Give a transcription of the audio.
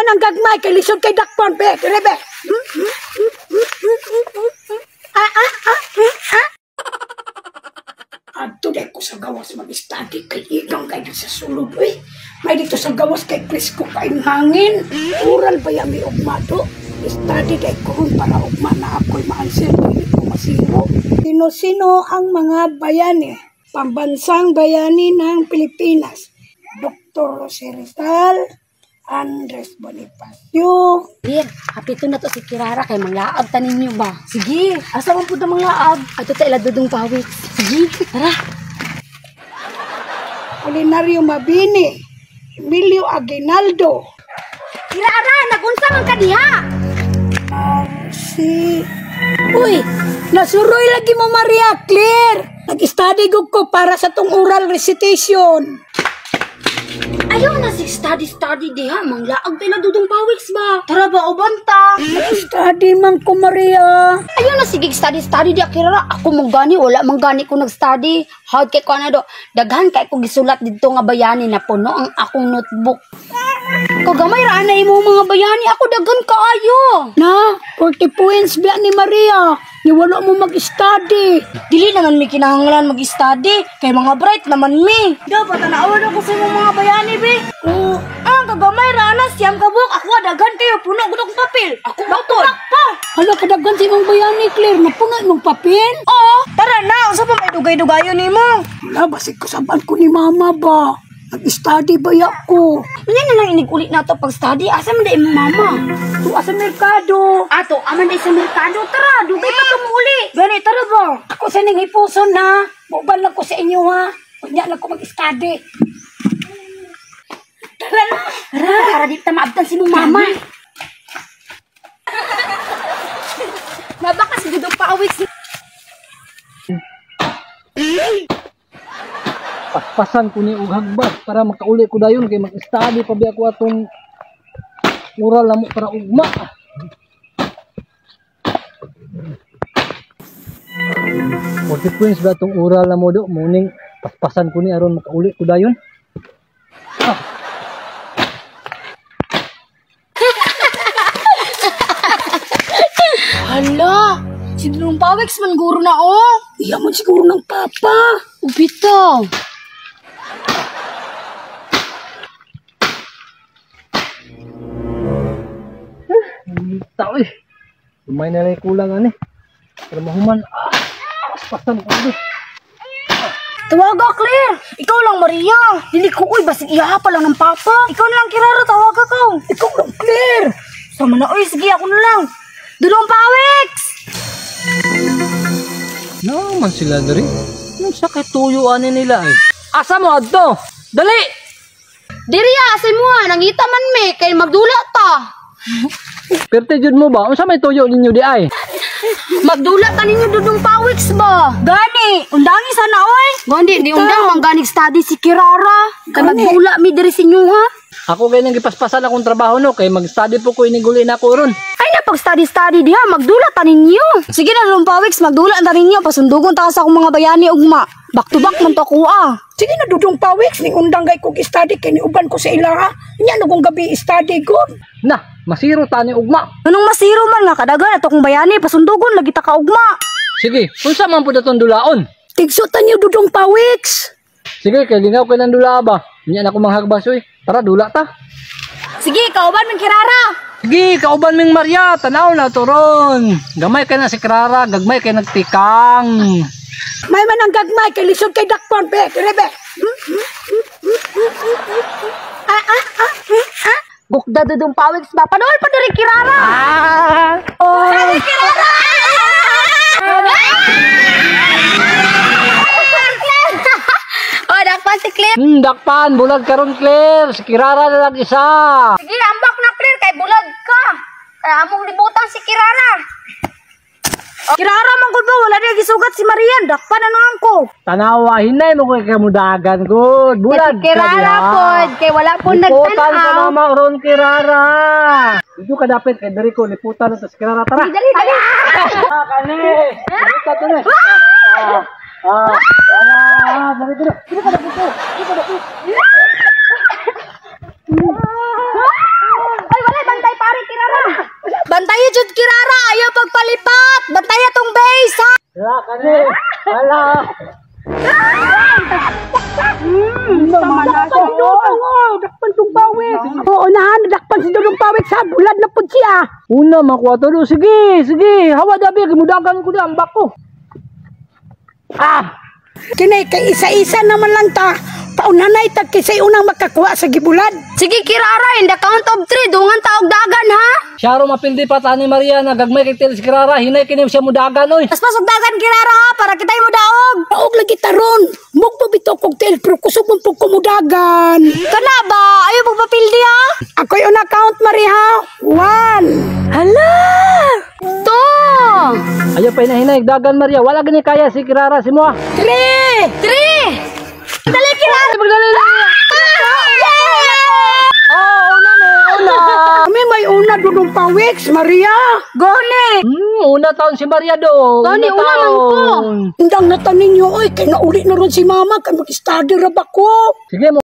man ang gagmay kay lisod kay dakpon be, dire be. Ah ah ah ah. Adto dai ko sa gawas mag-study kay igang kay sa sulod oy. May dito sa gawas kay presko kay hangin. Oral ba yami ugma do? Study dai ko ron para ugma na ako'y ma-answer dili ko masiro. Sino-sino ang mga bayani? Pambansang bayani ng Pilipinas. Dr. Jose Rizal, Andres Bonifacio. Dir, hapito na to si Kirara kay manglaab ta ninyo ba? Sige, asa man pud ang manglaab? Ato ta ila Dudong Pawis. Sige, tara. Polinario Mabini, Emilio Aguinaldo. Kirara, nagunsa man ka diha? Si... Uy, nasuroy lagi mo Maria Claire. Nag-study gud ko para sa tong oral recitation. Ayaw na si study-study diha, manglaag ta ila Dudong Pawis ba? Tara ba, uban ta? Nag-study man ko Maria. Ayaw na sige study-study diha Kirara. Ako man gani, wala man gani ko nag-study. Howd kay ko na do. Daghan kay ko gisulat didto nga bayani na puno ang akong notebook. Kagamay ra na imo mga bayani, ako daghan kaayo. Na, 40 points biya ni Maria. Ni wala mo mag-study. Dili naman mi kinahanglan mag-study kay mga bright naman mi. Dapat tanawan ako sa imong mga bayani be. Oh, Ang kagamay ra na siyam ka buok, ako daghan kayo puno gud akong papel. Ako ba pa. hala kadaghan sa imong bayani Claire, napuno imong papel. Oo, tara na unsa pa may dugay-dugayon nimo? Wala, basig kasaban ko ni mama ba? Nag-study ba ya ko? Unya na lang inig-uli na to pag-study. Asa man di imong mama? Tuwa sa merkado. Ato, aman di sa merkado. Tara, dugay pa tumuuli. Gani, tara ba? Ako sa ning hipuson ha. Muban lang ko sa inyo ha. Unya lang ko mag-study. Tara na. Tara, para di ta maabtan si mong mama. Mabaka si Dudong Pawis. Paspasan ko ni og hagbas para makauli ko dayon kay mag-study pa biya ko atong oral namo para ugma. 40 points ba atong oral namo do muning paspasan ko ni aron makauli ko dayon. Ah. Hala, si Dudong Pawis man guro na oh. Iya man siguro ng papa. Ubitaw. Tao eh. Lumay na lang kulang ani. Pero mahuman. Paspasan ko ni. Tawaga, Claire. Ikaw lang, Maria. Dili ko, uy, basig iya pa lang ng papa. Ikaw na lang, Kirara, tawaga ka. Ikaw lang, Claire. Sama na, uy, sige, ako na lang. Dudong Pawis! No man sila diri. Nung sakit tuyo ani nila eh. Asa mo adto? Dali! Diri asa mo ha, nangita man me kay magdula ta. Perte jud mo ba? Unsa may tuyo ninyo di ay? Magdula ta ninyo Dudong Pawis ba? Gani, undangi sana oy. Gani, di undang man gani study si Kirara. Kay magdula mi diri sa inyo ha. Ako kay nang gipaspasan akong trabaho no kay mag-study po ko iniguli na ako ron. Ay na pag-study-study diha, magdula ta ninyo. Sige na Dudong Pawis, magdula ta ninyo pasundugon ta sa akong mga bayani ugma. Back to back man to ako ah. Sige na Dudong Pawis, ning undang gay kog study kay niuban ko sa ila ha. Nya nagong gabi study gud. Na, masiro ta ni ugma. Anong masiro man nga kadagan ato kong bayani pasundugon lagi ta ka ugma. Sige, unsa man pud atong dulaon? Tigso ta niyo Dudong Pawis. Sige, kay lingaw kay nang dula ba. Nya na ako manghagbas oy. Tara dula ta. Sige, kauban ming Kirara. Sige, kauban ming Maria, tanaw na to ron. Gamay kay na si Kirara, gagmay kay nagtikang. May man ang gagmay kay lisod kay dakpon be, dire be. Ah ah ah ah. Gukda Dudong Pawis ba? Panuol pa diri Kirara. Ah! Oh. Diri Kirara. Oh, dakpan si Claire. Dakpan, bulag karon Claire. Si Kirara na lang isa. Sige, ambak na Claire kay bulag ka. Kaya among libutan si Kirara. Kirara man gud ba wala na gisugat si Marian, dakpan na naman ko. Tanawa hinay mo kay kamudagan gud. Bulag Kasi Kirara pod kay wala po Liputan ka nagtan-aw. mama ron Kirara. Dito ka dapit kay diri ko liputan na to si Kirara tara. Dali dali. Ah, kani. Liputan to ni. Ah. Ah, ah, dali dali. Dito ka dapit ko. Dito ka dapit. Ay wala Bantayi jud, Kirara, ayaw pagpalipat. Bantayi tong base ha. Wala kani. Wala. Tama na si Dudong, oh. Dakpan tong pawik. Oo na, dakpan si Dudong pawik sa bulad na pud siya. Una makuha to do. Sige, sige. Hawa dabi gimudagan ko di ambak ko. Ah, Kinay kay isa-isa naman lang ta. Paunanay ta kisay unang makakuha sa gibulad. Sige, Kirara, in the count of three, dungan ta og dagan ha. Siya ro mapildi pa tani Maria na gagmay kay tiil si Kirara, hinay kini siya mudagan oy. Paspas og dagan, Kirara ha, para kitay mo daog. Daog lagi taron. Mugbo bitaw kog tiil pero kusog man pud kumudagan. Kana ba? Ayaw pagpapildi ha. Ako'y una count, Maria. One. Hala! Two! Ayaw pa hinahinay dagan, Maria, wala gani kaya si Kirara si mo. Three. Three! Dali, Kirara! Magdali lang. Yeah! Oh, una na, una. Kami may una, Dudong Pawiks, Maria. Gani! Una taon si Maria do. Gani, una man ko. Undang na tanin niyo, oy. Kay nauli na ron si Mama. Kay mag-study ra ba ko? Sige mo.